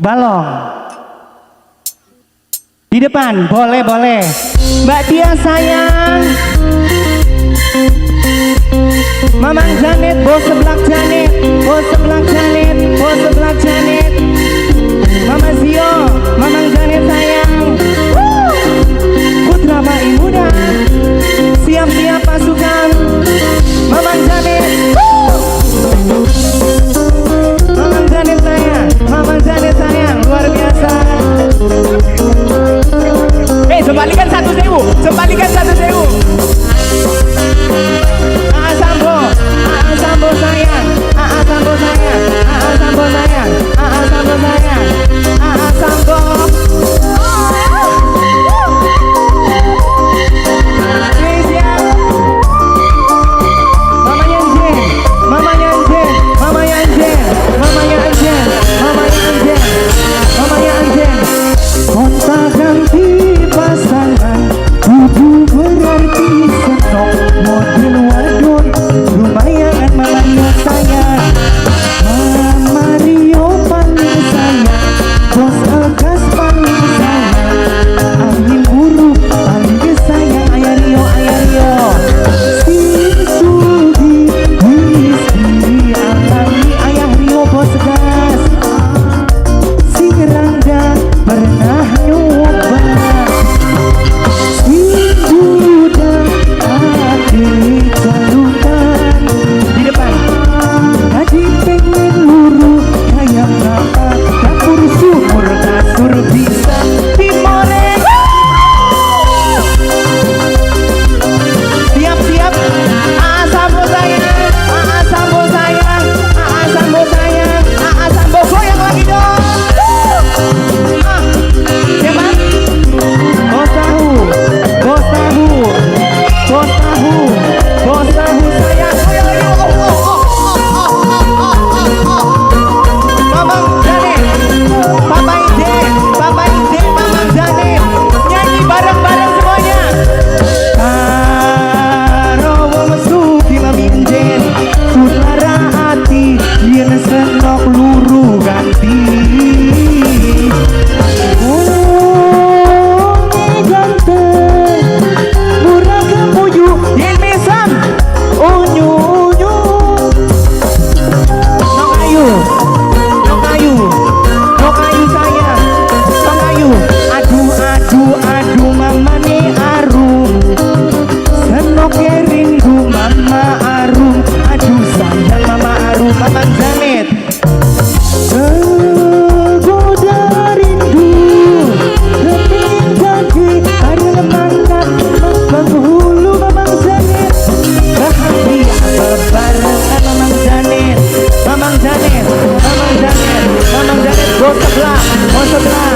Balong. Di depan, boleh boleh. Mbak Tia sayang. Mamang Janet, bos sebelah Janet, bos sebelah Janet, bos sebelah Janet. Mama Zio, Mamang Janet sayang. Woo! Putra Pak Muda, siap-siap pasukan. Mamang Janet. Woo! Mamang Janet sayang, Mamang Janet sayang, luar biasa. Eh, sembalikan 1.000, sembalikan 1.000. Aa Sambo, Aa Sambo sayang, Aa Sambo sayang, Aa Sambo sayang, Aa Sambo sayang, Aa Sambo. Indonesia. Mamanya Jen, mamanya Jen, mamanya Jen, mamanya Jen, mamanya Jen, mamanya Jen. Kontak ganti pasangan, kudu berarti senok model wadon, lumayan Mama Rio sayang, Mama Rio paling sayang, bos Elgas paling sayang, angin buruk paling sayang, ayah Rio, ayah Rio. Sing sugi wis dialami ayah Rio bos gas, sing randa pernah nyoba, sing duda ati jalukan. Di depan tadi pengen luru kayak apa, dapur sumur kasur bisa timore. Siap-siap, Aa Sambo sayang, Aa Sambo sayang, Aa Sambo sayang, Aa Sambo goyang lagi dong. Ah, siapa? Bos tahu, bos tahu, bos tahu, bos tahu sayang, goyang lagi. Oh, oh, oh, oh, oh, oh, oh, oh. Mamang Janet, Papa Ide, Papa Ide, Mamang Janet, nyanyi bareng-bareng semuanya. Karo wong sugi mami enjen, sulara ati yen senok luru ganti. Wong ganteng, murah kemuyu, yen mesam, unyu unyu. Nok ayu, nok ayu, nok ayu sayang, nok ayu. Aduh aduh aduh mamane arum, senoke rindu mama arum. Aduh sayang mama arum, mama Janet. Tergoda rindu, kepingin jadi bareng mangkat penghulu Mamang Janet. Bahagia bebarengan Mamang Janet, Mamang Janet, Mamang Janet, Mamang Janet. Bos sebelah, bos sebelah.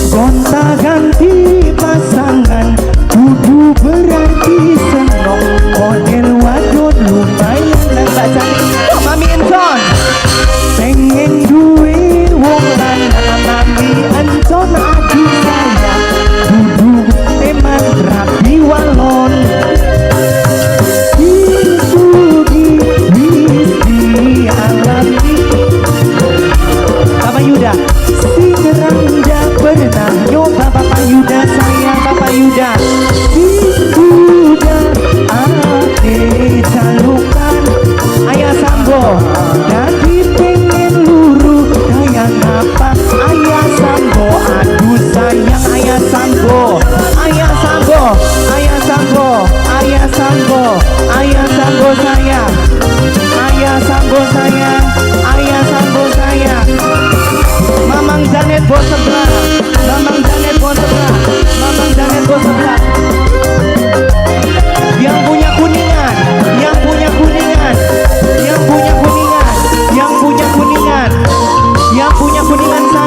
Gonta ganti pasangan, kudu berarti senok model wadon lumayan lah Mbak Janet. Oh, Mami Encon. Pengen duwe wong lanang mami encon, aduh sayang dudu teman rabi walon. Sing sugi wis dialami Papa Yuda, sing randa pernah nyoba Papa Yuda sayang Papa Yuda. Sing duda ate jalukan ayah Sambo, dadi pengen luru kayak ngapa ayah Sambo. Aduh sayang ayah Sambo, ayah Sambo, ayah Sambo, ayah Sambo, ayah Sambo sayang, ayah Sambo sayang, ayah Sambo sayang. Mamang Janet bos sebelah, Mamang Janet bos sebelah, Mamang Janet bos sebelah. Yang punya kuningan, yang punya kuningan, yang punya kuningan, yang punya kuningan, yang punya kuningan.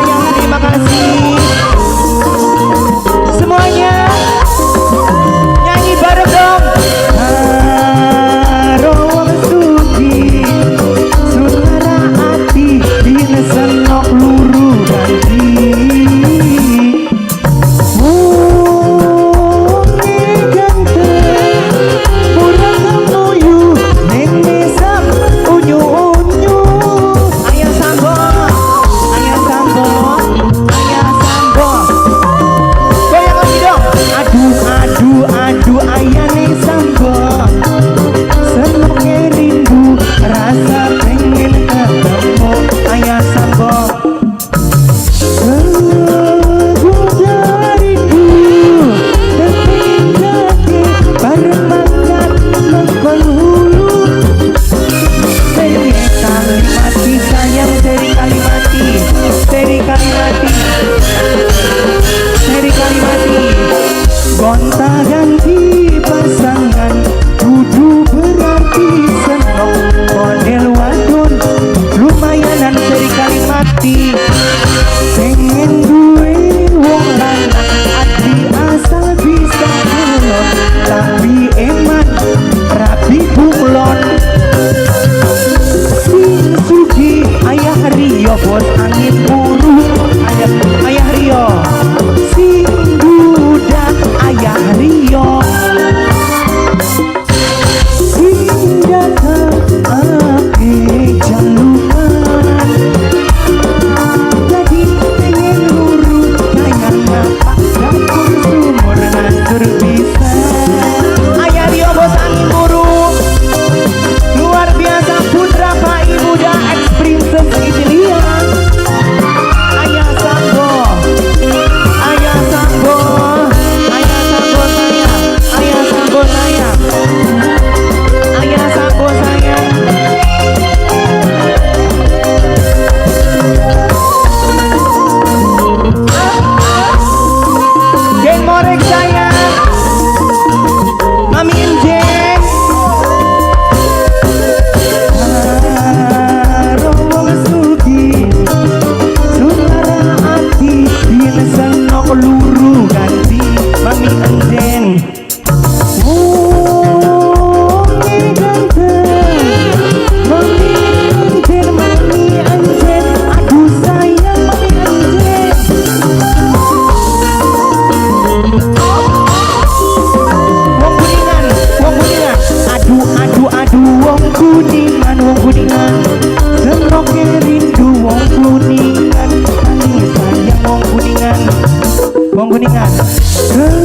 Kuningan.